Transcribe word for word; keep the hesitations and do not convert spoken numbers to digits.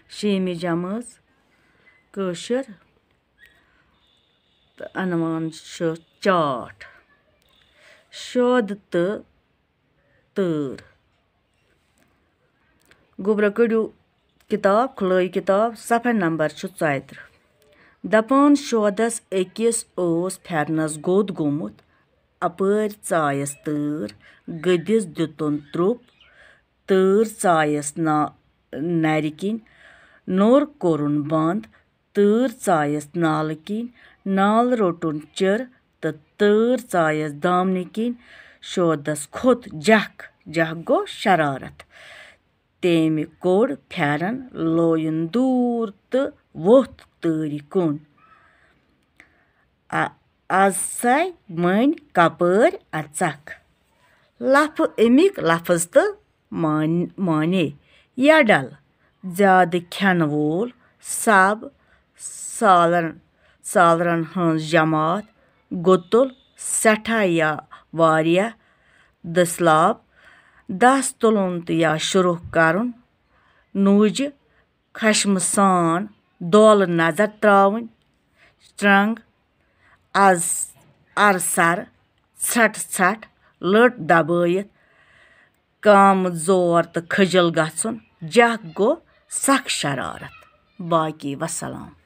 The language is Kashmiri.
شیٚیِمہِ جمٲژ کٲشِر تہٕ عنوان چھُ چاٹھ۔ شودٕ تہٕ تۭر۔ گوٚبرا، کٔڑِو کِتاب، کھُلٲیِو کِتاب، صفحہ نمبر چھُ ژۄیہِ ترٕٛہ۔ دَپان شودَس أکِس اوس پھٮ۪رنَس گوٚد گوٚمُت، اَپٲرۍ ژایَس تۭر، گٔدِس دیُتُن ترٛوٚپ، تۭر ژایَس نا-، نَرِ کِنۍ، نوٚر کوٚرُن بنٛد، تۭر ژایَس نالہٕ کِنۍ، نالہٕ روٚٹُن چِر تہٕ تۭر ژایَس دامنہِ کِنۍ۔ شودَس کھوٚت جکھ، جکھ گوٚو شرارت۔ تٔمۍ کوٚڑ پھٮ۪رن، لویُن دوٗر تہٕ ووٚتھ تۭرِ کُن۔ آ-، از سَے مٔنۍ کپٲرۍ اژکھ۔ لفظ، اَمِکۍ لفظ تہٕ مان-، معنی۔ یڈل، زیادٕ کھٮ۪ن وول، سب، سالرن، سالرن ہٕنٛز جماعت، گُتُل، سٮ۪ٹھاہ یا واریاہ، دٔسلاب، دَس تُلُن تہٕ یا شروٗع کرُن، نوٗجہِ، خشمہٕ سان دولہٕ نظر ترٛاوٕنۍ، چرٛنٛگ، از، ارسر، ژھٹھ ژھٹھ، لٔٹ دبٲیِتھ، کامہٕ زور تہٕ کھجل گژھُن، جکھ گوٚو سخ شرارت۔ باقی وسلام۔